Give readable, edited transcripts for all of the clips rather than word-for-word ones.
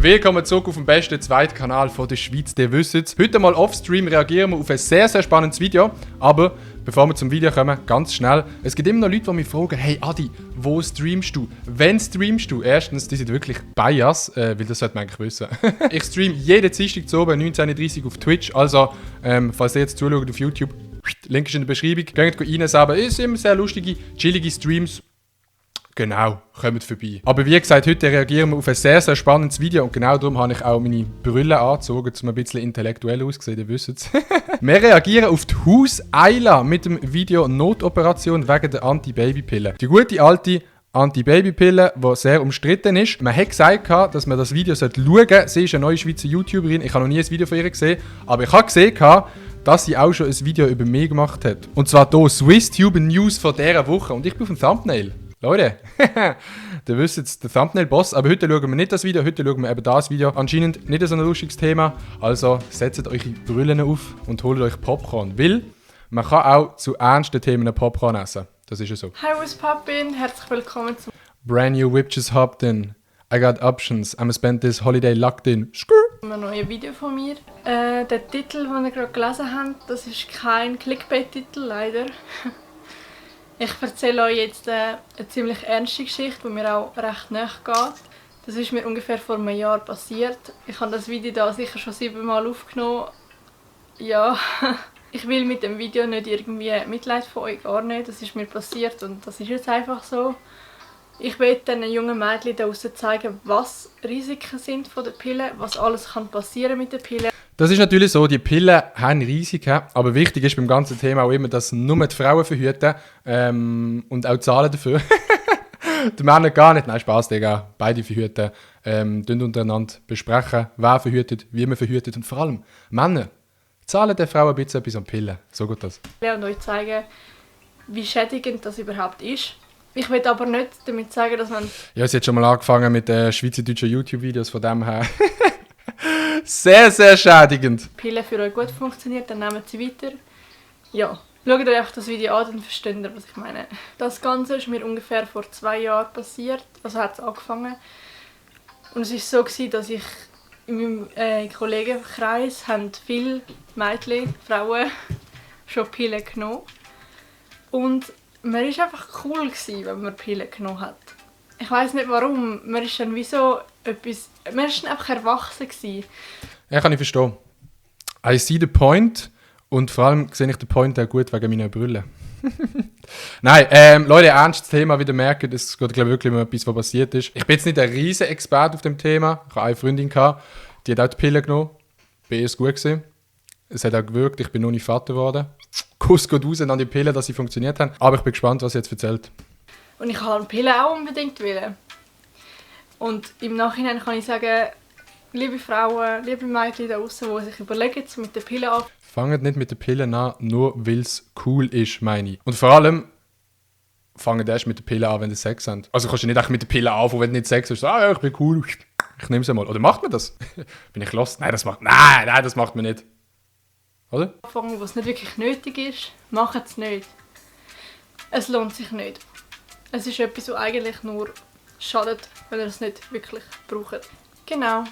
Willkommen zurück auf dem besten zweiten Kanal der Schweiz, ihr wisst es. Heute mal offstream reagieren wir auf ein sehr, sehr spannendes Video. Aber bevor wir zum Video kommen, ganz schnell. Es gibt immer noch Leute, die mich fragen, hey Adi, wo streamst du? Wann streamst du? Erstens, die sind wirklich bias, weil das sollte man eigentlich wissen. Ich streame jeden Dienstag zu oben 19:30 Uhr auf Twitch. Also, falls ihr jetzt zuschaut auf YouTube, Link ist in der Beschreibung. Geht rein, selber. Es sind immer sehr lustige, chillige Streams. Genau, kommt vorbei. Aber wie gesagt, heute reagieren wir auf ein sehr, sehr spannendes Video und genau darum habe ich auch meine Brille angezogen, um ein bisschen intellektuell auszusehen, ihr wisst es. Wir reagieren auf die Haus Ayla mit dem Video Notoperation wegen der Anti-Baby-Pille. Die gute alte Anti-Baby-Pille, die sehr umstritten ist. Man hat gesagt, dass man das Video schauen sollte. Sie ist eine neue Schweizer YouTuberin. Ich habe noch nie ein Video von ihr gesehen, aber ich habe gesehen, dass sie auch schon ein Video über mich gemacht hat. Und zwar hier SwissTube News von dieser Woche. Und ich bin auf dem Thumbnail. Leute, ihr wisst jetzt, der Thumbnail-Boss, aber heute schauen wir nicht das Video, heute schauen wir eben das Video. Anscheinend nicht so ein lustiges Thema, also setzt eure Brillen auf und holt euch Popcorn, weil man kann auch zu ernsten Themen Popcorn essen. Das ist ja so. Hi, was poppin'? Herzlich willkommen zum Brand new whip just hopped in. I got options. I'ma spend this holiday locked in. einem neuen Video von mir. Der Titel, den ihr gerade gelesen habt, das ist kein Clickbait-Titel, leider. Ich erzähle euch jetzt eine ziemlich ernste Geschichte, die mir auch recht nahe geht. Das ist mir ungefähr vor einem Jahr passiert. Ich habe das Video da sicher schon 7 Mal aufgenommen. Ja, ich will mit dem Video nicht irgendwie Mitleid von euch, gar nicht. Das ist mir passiert und das ist jetzt einfach so. Ich will den jungen Mädchen da draussen zeigen, was Risiken sind von der Pille, was alles kann passieren mit der Pille. Das ist natürlich so, die Pillen haben Risiken, aber wichtig ist beim ganzen Thema auch immer, dass nur die Frauen verhüten und auch zahlen dafür. Die Männer gar nicht, nein, Spaß, Digga. Beide verhüten, untereinander besprechen, wer verhütet, wie man verhütet und vor allem Männer zahlen den Frauen ein bisschen etwas an Pillen. So geht das. Und euch zeigen, wie schädigend das überhaupt ist. Ich will aber nicht damit sagen, dass man... Ja, sie hat schon mal angefangen mit schweizerdeutschen YouTube-Videos, von dem her... Sehr, sehr schädigend. Pille für euch gut funktioniert, dann nehmt sie weiter. Ja, schaut euch einfach das Video an, dann versteht ihr, was ich meine. Das Ganze ist mir ungefähr vor 2 Jahren passiert, also hat es angefangen. Und es war so, dass ich in meinem Kollegenkreis haben viele Mädchen, Frauen schon Pillen genommen. Und man war einfach cool, wenn man Pillen genommen hat. Ich weiss nicht warum, man ist dann wie so etwas... Man war dann einfach erwachsen. Ja, kann ich verstehen. I see the point. Und vor allem sehe ich den Point auch gut wegen meiner Brille. Nein, Leute, ernstes Thema, wie ihr merkt, es geht glaube ich, wirklich um etwas, was passiert ist. Ich bin jetzt nicht ein riesen Experte auf dem Thema. Ich hatte eine Freundin, die hat auch die Pille genommen. Bei ihr war es gut gewesen. Es hat auch gewirkt, ich bin noch nicht Vater geworden. Kuss geht raus an die Pillen, dass sie funktioniert haben. Aber ich bin gespannt, was sie jetzt erzählt. Und ich wollte Pillen auch unbedingt wollen. Und im Nachhinein kann ich sagen, liebe Frauen, liebe Mädchen da draussen, die sich überlegen, mit der Pille an. Fangt nicht mit den Pillen an, nur weil es cool ist, meine ich. Und vor allem, fangt erst mit den Pillen an, wenn ihr Sex habt. Also kannst du nicht echt mit den Pillen anfangen, wenn du nicht Sex hast. Ja, ich bin cool, ich nehme es einmal. Oder macht man das? Bin ich lost? Nein, das macht man nicht. Oder? Anfangen, was nicht wirklich nötig ist, macht es nicht. Es lohnt sich nicht. Es ist etwas, was eigentlich nur schadet, wenn ihr es nicht wirklich braucht. Genau.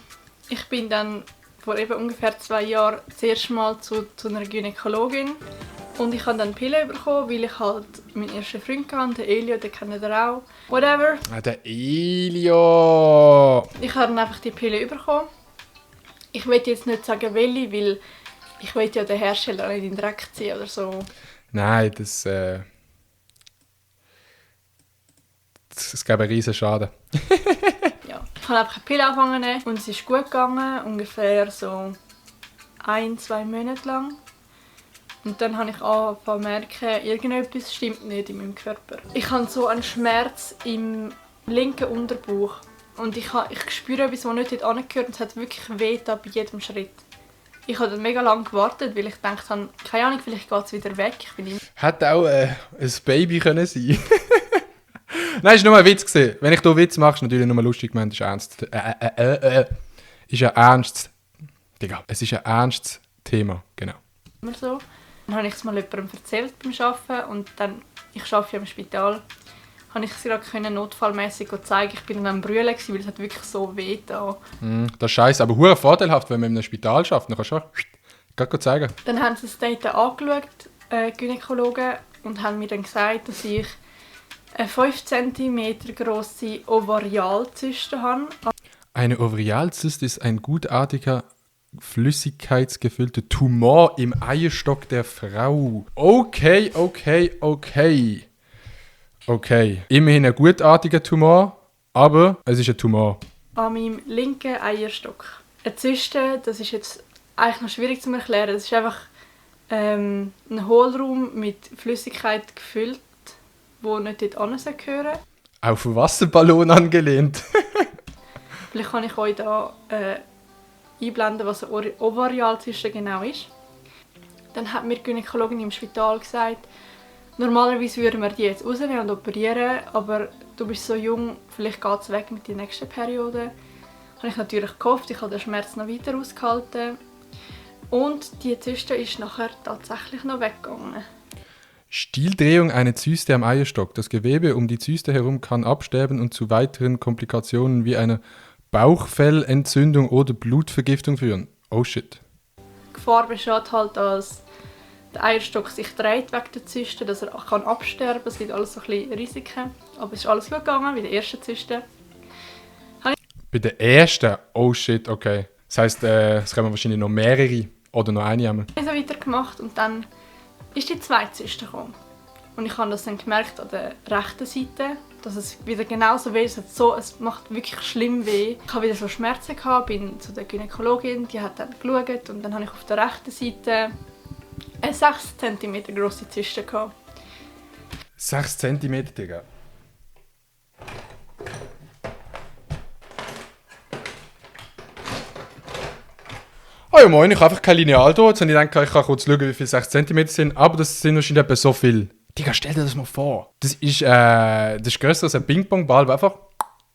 Ich bin dann vor eben ungefähr 2 Jahren das erste Mal zu einer Gynäkologin. Und ich habe dann Pillen bekommen, weil ich halt meinen ersten Freund hatte, den Elio, den kennt ihr auch. Whatever. Ah, der Elio! Ich habe dann einfach die Pillen bekommen. Ich will jetzt nicht sagen, welche, weil ich will ja den Hersteller nicht in den Dreck ziehen oder so. Nein, das gäbe einen riesen Schaden. Ja. Ich habe einfach eine Pille angefangen und es ist gut gegangen, ungefähr so 1-2 Monate lang. Und dann habe ich angefangen zu merken, irgendetwas stimmt nicht in meinem Körper. Ich habe so einen Schmerz im linken Unterbauch. Und ich spüre etwas, das nicht dort angehört und es hat wirklich weh bei jedem Schritt. Ich habe dann mega lange gewartet, weil ich gedacht habe, keine Ahnung, vielleicht geht es wieder weg. Hätte auch ein Baby können sein. Nein, es war nur ein Witz. Wenn ich hier Witz mache, ist natürlich nur lustig gemeint, ist ernst. Ist ein ernstes... Digga, es ist ein ernstes Thema, genau. Immer so. Dann habe ich es mal jemandem erzählt beim Arbeiten und dann, ich arbeite ja im Spital, konnte ich sie gerade notfallmäßig zeigen. Ich war dann am Brüllen, weil es hat wirklich so weh da. Das ist scheiße, aber hure vorteilhaft, wenn man in einem Spital arbeitet. Dann kannst du gerade zeigen. Dann haben sie es dort angeschaut, Gynäkologen, und haben mir dann gesagt, dass ich eine 5 cm grosse Ovarialzyste habe. Eine Ovarialzyste ist ein gutartiger, flüssigkeitsgefüllter Tumor im Eierstock der Frau. Okay. Immerhin ein gutartiger Tumor, aber es ist ein Tumor. An meinem linken Eierstock. Eine Zyste, das ist jetzt eigentlich noch schwierig zu erklären. Es ist einfach ein Hohlraum mit Flüssigkeit gefüllt, wo nicht dort hin gehören. Auf einen Wasserballon angelehnt. Vielleicht kann ich euch da einblenden, was eine Ovarialzyste genau ist. Dann hat mir die Gynäkologin im Spital gesagt, normalerweise würden wir die jetzt rausnehmen und operieren, aber du bist so jung, vielleicht geht es weg mit der nächsten Periode. Habe ich natürlich gehofft, ich habe den Schmerz noch weiter ausgehalten. Und die Zyste ist nachher tatsächlich noch weggegangen. Stieldrehung einer Zyste am Eierstock. Das Gewebe um die Zyste herum kann absterben und zu weiteren Komplikationen wie einer Bauchfellentzündung oder Blutvergiftung führen. Oh shit. Die Gefahr besteht halt, dass der Eierstock sich dreht wegen der Zyste, dass er kann absterben kann. Es gibt alles so ein bisschen Risiken. Aber es ist alles gut gegangen, wie der ersten Zyste. Bei der ersten? Oh shit, okay. Das heisst, es kommen wahrscheinlich noch mehrere oder noch eine einmal. Ich habe so weitergemacht und dann ist die zweite Zyste gekommen. Und ich habe das dann gemerkt an der rechten Seite, dass es wieder genauso weh ist. Es macht wirklich schlimm weh. Ich habe wieder so Schmerzen gehabt, bin zu der Gynäkologin, die hat dann geschaut und dann habe ich auf der rechten Seite eine 6 cm grosse Zyste gehabt. 6 cm, Digga. Oh ja moin, ich habe einfach kein Lineal da. Jetzt habe ich gedacht, ich kann kurz schauen, wie viele 6 cm sind. Aber das sind wahrscheinlich etwa so viel. Digga, stell dir das mal vor. Das ist grösser als ein Ping-Pong-Ball, der einfach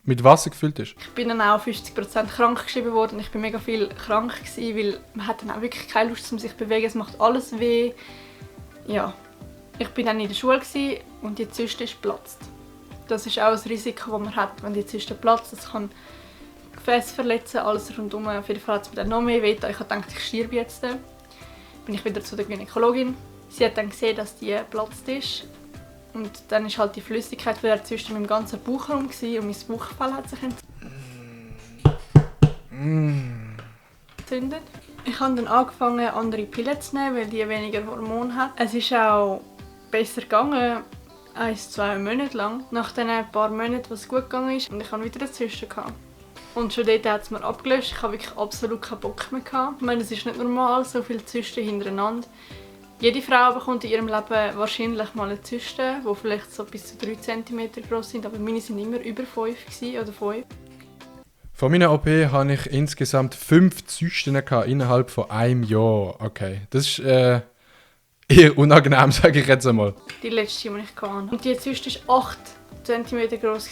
mit Wasser gefüllt ist. Ich bin dann auch 50% krank geschrieben worden. Ich bin mega viel krank gewesen, weil man hat dann auch wirklich keine Lust, um sich zu bewegen. Es macht alles weh. Ja, ich bin dann in der Schule gewesen und die Zyste ist geplatzt. Das ist auch ein Risiko, das man hat, wenn die Zyste platzt. Das kann Gefäß verletzen, alles rundum. Auf jeden Fall hat es mir dann noch mehr weh. Ich habe gedacht, ich sterbe jetzt. Bin ich wieder zu der Gynäkologin. Sie hat dann gesehen, dass die geplatzt ist. Und dann war halt die Flüssigkeit von der Zyste in meinem ganzen Bauchraum und mein Bauchfell hat sich entzündet. Ich habe dann angefangen, andere Pillen zu nehmen, weil die weniger Hormone hat. Es ist auch besser gegangen, 1-2 Monate lang. Nach den paar Monaten, was gut gegangen ist, und ich hatte wieder eine Zyste. Und schon dort hat es mir abgelöst. Ich hatte wirklich absolut keinen Bock mehr. Ich meine, es ist nicht normal, so viele Zysten hintereinander. Jede Frau bekommt in ihrem Leben wahrscheinlich mal eine Zyste, die vielleicht so bis zu 3 cm groß sind, aber meine waren immer über 5 oder 5. Vor meiner OP hatte ich insgesamt 5 Zysten innerhalb von einem Jahr. Okay, das ist eher unangenehm, sage ich jetzt einmal. Die letzte, die ich hatte. Und die Zyste war 8 cm groß.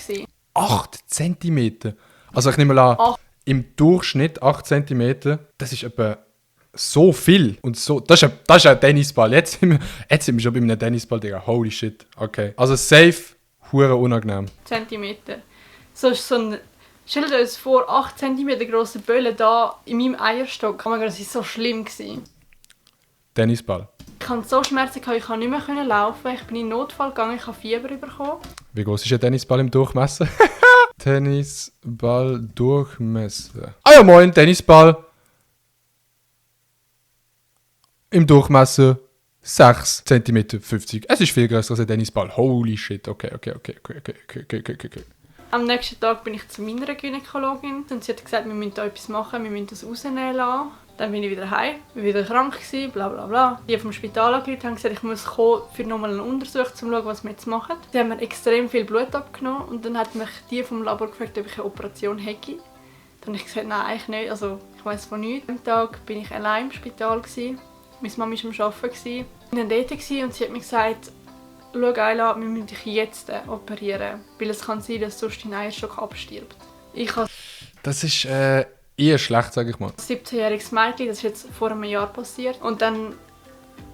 8 cm? Also ich nehme an, 8. Im Durchschnitt 8 cm, das ist etwa so viel. Und so, das ist ein Tennisball. Jetzt sind wir schon bei einem Tennisball, Digga. Holy shit. Okay. Also safe, hure unangenehm. Zentimeter. So ist so ein... Stellt euch vor, 8 cm grosse Bölle da in meinem Eierstock. Oh mein Gott, das war so schlimm. Tennisball. Ich hatte so Schmerzen, ich konnte nicht mehr laufen. Ich bin in den Notfall gegangen, ich habe Fieber bekommen. Wie groß ist ein Tennisball im Durchmesser? Tennisball Durchmesser. Ah ja moin, Tennisball. Im Durchmesser 6 cm 50. Es ist viel größer als ein Tennisball. Holy shit. Okay. Am nächsten Tag bin ich zu meiner Gynäkologin und sie hat gesagt, wir müssen da etwas machen, wir müssen das rausnehmen lassen. Dann bin ich wieder heim, war wieder krank gewesen, bla bla bla. Die vom Spital angerufen haben gesagt, ich muss kommen für nochmal eine Untersuchung, um zu schauen, was wir jetzt machen. Sie haben mir extrem viel Blut abgenommen und dann hat mich die vom Labor gefragt, ob ich eine Operation hätte. Dann habe ich gesagt, nein, eigentlich nicht, also ich weiss von nichts. Am Tag bin ich allein im Spital gewesen. Meine Mama war am Arbeiten. Ich war dann dort und sie hat mir gesagt, schau Ayla, wir müssen dich jetzt operieren, weil es kann sein, dass sonst dein Eierstock abstirbt. Das ist eher schlecht, sage ich mal. Ein 17-jähriges Mädchen, das ist jetzt vor einem Jahr passiert. Und dann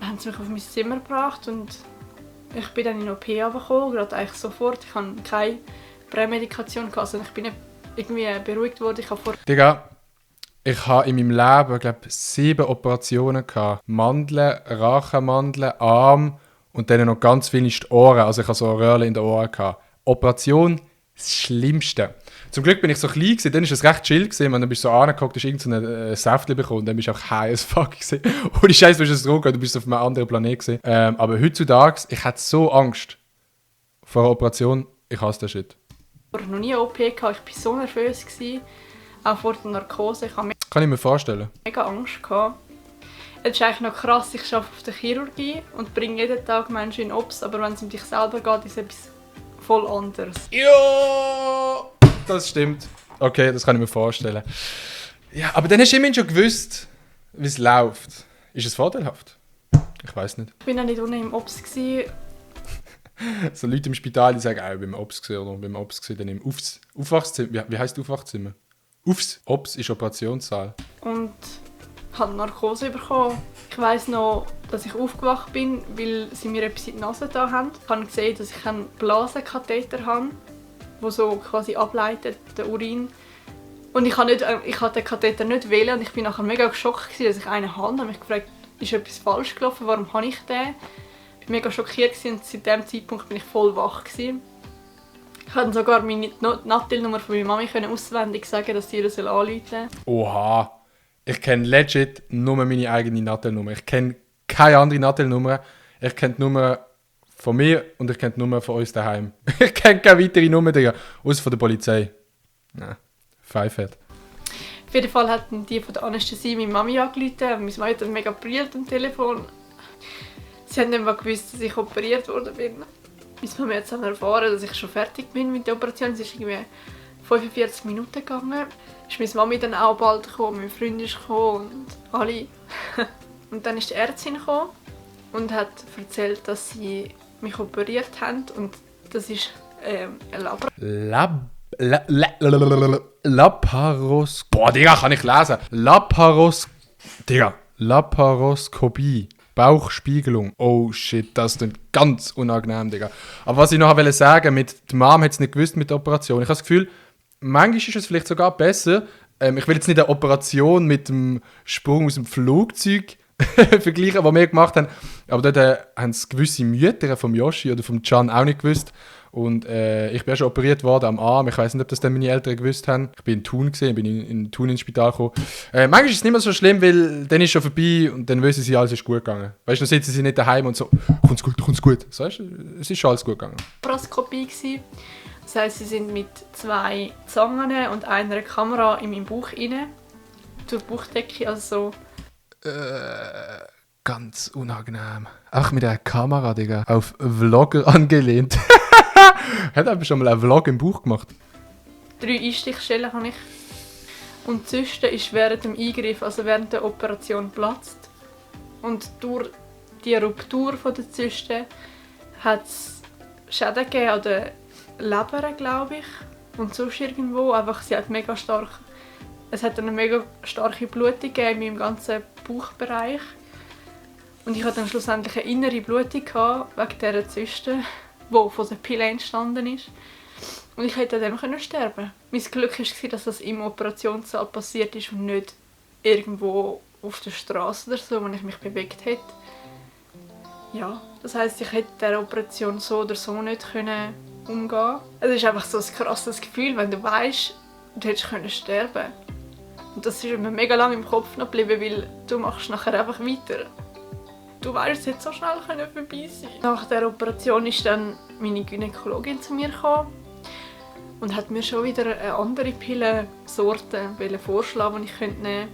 haben sie mich auf mein Zimmer gebracht und Ich bin dann in OP gekommen, gerade eigentlich sofort. Ich hatte keine Prämedikation, also ich bin nicht irgendwie beruhigt worden. Digga, ich habe in meinem Leben, glaube 7 Operationen gehabt. Mandeln, Rachenmandeln, Arm und dann noch ganz viel in die Ohren. Also ich hatte so Röhrchen in den Ohren gehabt. Operation, das Schlimmste. Zum Glück bin ich so klein gewesen, dann war es recht chill gewesen, wenn du bist so angeguckt, hast irgendeinen Säftchen bekommen, dann bist du auch high as fuck gewesen. Ohne Scheiß, du bist du bist auf einem anderen Planet gewesen. Aber heutzutage, ich hatte so Angst vor einer Operation, ich hasse den Shit. Ich hatte noch nie eine OP gehabt, ich war so nervös gewesen, auch vor der Narkose. Ich hatte Kann ich mir vorstellen. mega Angst gehabt. Es ist eigentlich noch krass, ich arbeite auf der Chirurgie und bringe jeden Tag Menschen in Ops, aber wenn es um dich selber geht, ist es etwas voll anderes. Ja, das stimmt. Okay, das kann ich mir vorstellen. Ja, aber dann hast du immerhin schon gewusst, wie es läuft. Ist es vorteilhaft? Ich weiß nicht. Ich war auch nicht unten im Ops gewesen. So Leute im Spital, die sagen, beim Ops gesehen oder beim Ops gesehen, dann im Aufwachzimmer. Wie heisst Aufwachzimmer? Ops ist Operationssaal. Und habe Narkose bekommen. Ich weiss noch, dass ich aufgewacht bin, weil sie mir etwas in die Nase da haben. Ich habe gesehen, dass ich einen Blasenkatheter habe, der so quasi ableitet, den Urin. Und ich habe den Katheter nicht wählen und ich bin nachher mega geschockt, dass ich einen habe. Ich habe mich gefragt, ist etwas falsch gelaufen, warum habe ich den? Ich war mega schockiert und seit diesem Zeitpunkt bin ich voll wach. Ich konnte sogar meine Nattelnummer von meiner Mami auswendig sagen, dass sie ihr anrufen soll. Oha. Ich kenne legit nur meine eigene Nattelnummer. Ich kenne keine andere Nattelnummer. Ich kenne die Nummer von mir und ich kenne die Nummer von uns daheim. Ich kenne keine weitere Nummer, Digga. Außer von der Polizei. Nein. Pfeifert. Auf jeden Fall hatten die von der Anästhesie meine Mami angerufen. Meine Mami hat dann mega brilliert am Telefon. Sie haben nicht mal gewusst, dass ich operiert worden bin. Bis wir jetzt haben erfahren, dass ich schon fertig bin mit der Operation. Es ist irgendwie 45 Minuten gegangen. Ist meine Mami dann auch bald gekommen, mein Freund ist gekommen und alle. Und dann ist die Ärztin gekommen und hat erzählt, dass sie mich operiert haben und das ist ein Laparos... Boah, Digga, kann ich lesen. Laparoskopie. Bauchspiegelung. Oh shit, das ist ganz unangenehm, Digga. Aber was ich noch sagen wollte, die Mom hat es nicht gewusst mit der Operation. Ich habe das Gefühl, manchmal ist es vielleicht sogar besser. Ich will jetzt nicht eine Operation mit dem Sprung aus dem Flugzeug vergleichen, was wir gemacht haben. Aber dort haben es gewisse Mütter vom Yoshi oder vom Can auch nicht gewusst. Und ich bin ja schon operiert worden am Arm. Ich weiß nicht, ob das dann meine Eltern gewusst haben. Ich bin in Thun gesehen, bin in Thun ins Spital gekommen. Manchmal ist es nicht mehr so schlimm, weil dann ist es schon vorbei und dann wissen sie, alles ist gut gegangen. Weißt du, dann sitzen sie nicht daheim und so, kommt's gut. So, weißt du, es ist schon alles gut gegangen. Laparoskopie gewesen. Das heisst, sie sind mit 2 Zangen und einer Kamera in meinen Bauch rein. Durch die Bauchdecke, also so. Ganz unangenehm. Auch mit der Kamera, Digga. Auf Vlogger angelehnt. Hat aber schon mal einen Vlog im Bauch gemacht. 3 Einstichstellen habe ich. Und die Zyste ist während dem Eingriff, also während der Operation, geplatzt. Und durch die Ruptur der Zyste hat es Schäden gegeben an der Leber, glaube ich. Und sonst irgendwo. Einfach, es hat eine mega starke Blutung gegeben in meinem ganzen Bauchbereich. Und ich hatte dann schlussendlich eine innere Blutung wegen dieser Zyste, die von der Pille entstanden ist. Und ich hätte dann sterben können. Mein Glück war, dass das im Operationssaal passiert ist und nicht irgendwo auf der Straße oder so, wo ich mich bewegt hätte. Ja, das heisst, ich hätte dieser Operation so oder so nicht umgehen können. Es ist einfach so ein krasses Gefühl, wenn du weißt, du hättest sterben können. Und das ist mir mega lange im Kopf noch geblieben, weil du machst nachher einfach weiter. Du weißt, es hätte so schnell vorbei sein. Nach der Operation ist dann meine Gynäkologin zu mir gekommen und hat mir schon wieder eine andere Pillensorte vorschlagen, die ich nehmen könnte.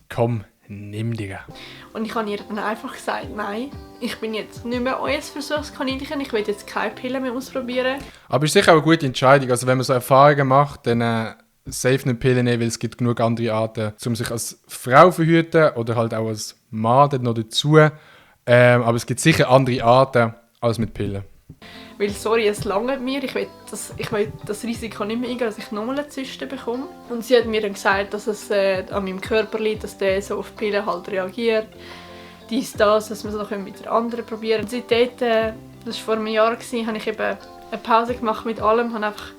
Komm, nimm, Digga. Und ich habe ihr dann einfach gesagt, nein, ich bin jetzt nicht mehr euer Versuchskaninchen, ich will jetzt keine Pillen mehr ausprobieren. Aber es ist sicher auch eine gute Entscheidung. Also wenn man so Erfahrungen macht, dann safe nicht Pillen nehmen, weil es gibt genug andere Arten, um sich als Frau zu verhüten oder halt auch als Mann noch dazu. Aber es gibt sicher andere Arten als mit Pillen. Weil, sorry, es langt mir. Ich will das Risiko nicht mehr eingehen, dass ich nochmal eine Zyste bekomme. Und sie hat mir dann gesagt, dass es an meinem Körper liegt, dass der so auf Pillen halt reagiert. Dass wir es noch mit der anderen probieren können. Seitdem Das war vor einem Jahr, habe ich eben eine Pause gemacht mit allem, habe einfach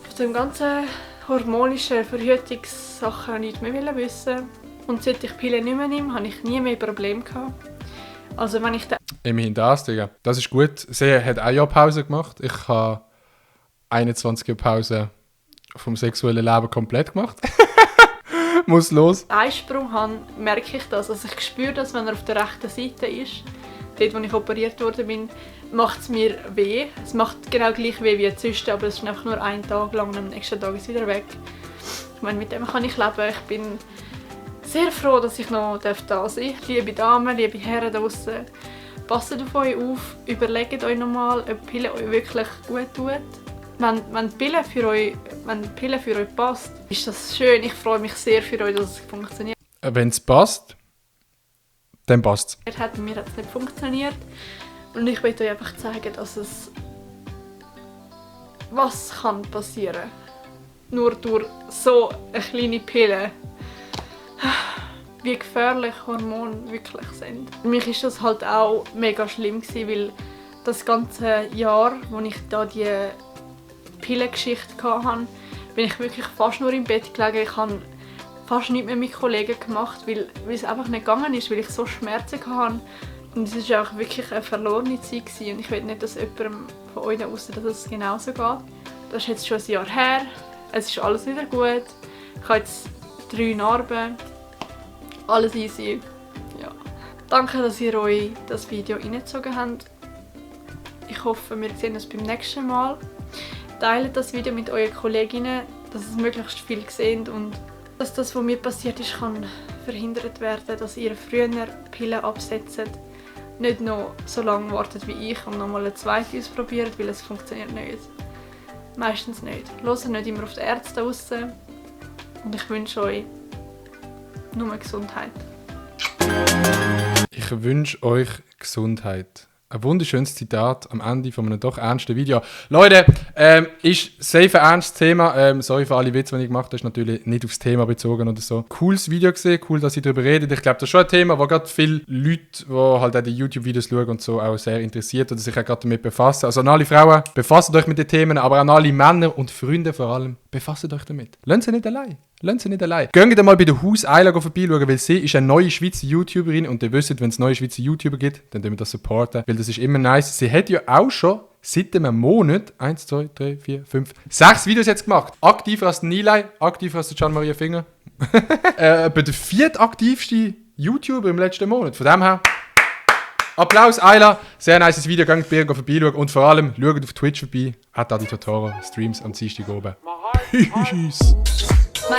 von dem ganzen hormonischen Verhütungssachen nichts mehr wissen. Und seit ich Pillen nicht mehr nehme, habe ich nie mehr Probleme gehabt. Also wenn ich Immerhin das, Digga. Das ist gut. Sie hat ein Jahr Pause gemacht. Ich habe 21 Jahre Pause vom sexuellen Leben komplett gemacht. Muss los. Eisprung habe, merke ich das. Also ich spüre das, wenn er auf der rechten Seite ist. Dort, wo ich operiert worden bin, macht es mir weh. Es macht genau gleich weh wie eine Zyste, aber es ist einfach nur einen Tag lang und am nächsten Tag ist es wieder weg. Ich meine, mit dem kann ich leben. Ich bin sehr froh, dass ich noch da sein darf. Liebe Damen, liebe Herren da draussen, passt auf euch auf, überlegt euch nochmal, ob Pille euch wirklich gut tut. Wenn die Pille für euch passt, ist das schön. Ich freue mich sehr für euch, dass es funktioniert. Wenn es passt, dann passt es. Mir hat es nicht funktioniert. Und ich möchte euch einfach zeigen, dass es was kann passieren. Nur durch so eine kleine Pille. Wie gefährlich Hormone wirklich sind. Für mich war das halt auch mega schlimm gewesen, weil das ganze Jahr, wo ich da die Pillengeschichte hatte, bin ich wirklich fast nur im Bett gelegen. Ich habe fast nichts mehr mit Kollegen gemacht, weil es einfach nicht gegangen ist, weil ich so Schmerzen hatte. Und es war auch wirklich eine verlorene Zeit gewesen. Und ich will nicht, dass jemandem von euch aussen, dass es genauso geht. Das ist jetzt schon ein Jahr her. Es ist alles wieder gut. Ich habe jetzt 3 Narben. Alles easy. Ja. Danke, dass ihr euch das Video reingezogen habt. Ich hoffe, wir sehen uns beim nächsten Mal. Teilt das Video mit euren Kolleginnen, dass es möglichst viel sehen und dass das, was mir passiert ist, kann verhindert werden, dass ihr früher Pillen absetzt. Nicht noch so lange wartet wie ich und nochmal eine zweite ausprobiert, weil es funktioniert nicht. Meistens nicht. Hört nicht immer auf die Ärzte raus. Und ich wünsche euch nur Gesundheit. Ich wünsche euch Gesundheit. Ein wunderschönes Zitat am Ende von einem doch ernsten Video. Leute, ist safe ein ernstes Thema. Sorry für alle Witze, die ich gemacht habe. Das ist natürlich nicht aufs Thema bezogen oder so. Cooles Video gesehen, cool, dass ihr darüber redet. Ich glaube, das ist schon ein Thema, wo gerade viele Leute, die halt auch die YouTube-Videos schauen und so, auch sehr interessiert oder sich auch gerade damit befassen. Also an alle Frauen, befasst euch mit den Themen, aber an alle Männer und Freunde vor allem, befasst euch damit. Lasst sie nicht allein. Lasst sie nicht allein. Geht mal bei der Haus Eila vorbeischauen, weil sie ist eine neue Schweizer YouTuberin und ihr wisst, wenn es neue Schweizer YouTuber gibt, dann tun wir das supporten, weil das ist immer nice. Sie hat ja auch schon seit einem Monat 1, 2, 3, 4, 5, 6 Videos jetzt gemacht. Aktiver als der Nilay, aktiver als der Gian-Maria Finger. Bei der 4. aktivste YouTuber im letzten Monat. Von dem her, Applaus Eila, sehr nice Video, geht bei ihr vorbeischauen und vor allem schaut auf Twitch vorbei. Hat da die Totoro Streams am Dienstag oben. Peace. My